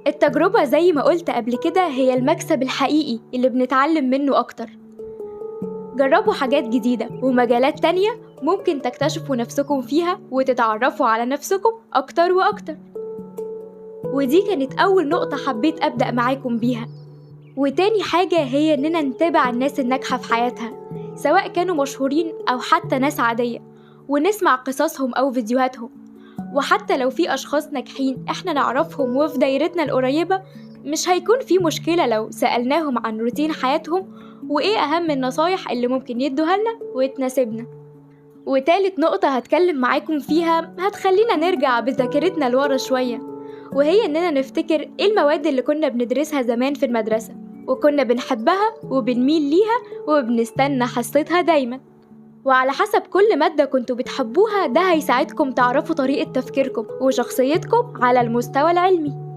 التجربة زي ما قلت قبل كده هي المكسب الحقيقي اللي بنتعلم منه أكتر. جربوا حاجات جديدة ومجالات تانية ممكن تكتشفوا نفسكم فيها وتتعرفوا على نفسكم أكتر وأكتر. ودي كانت أول نقطة حبيت أبدأ معاكم بيها. وتاني حاجة هي إننا نتابع الناس الناجحة في حياتها، سواء كانوا مشهورين أو حتى ناس عادية، ونسمع قصصهم أو فيديوهاتهم. وحتى لو في أشخاص ناجحين إحنا نعرفهم وفي دايرتنا القريبة، مش هيكون في مشكلة لو سألناهم عن روتين حياتهم وإيه أهم النصايح اللي ممكن يدوها لنا وتناسبنا. وتالت نقطة هتكلم معاكم فيها هتخلينا نرجع بذاكرتنا لورا شوية، وهي إننا نفتكر إيه المواد اللي كنا بندرسها زمان في المدرسة وكنا بنحبها وبنميل ليها وبنستنى حصتها دايما. وعلى حسب كل مادة كنتوا بتحبوها ده هيساعدكم تعرفوا طريقة تفكيركم وشخصيتكم على المستوى العلمي.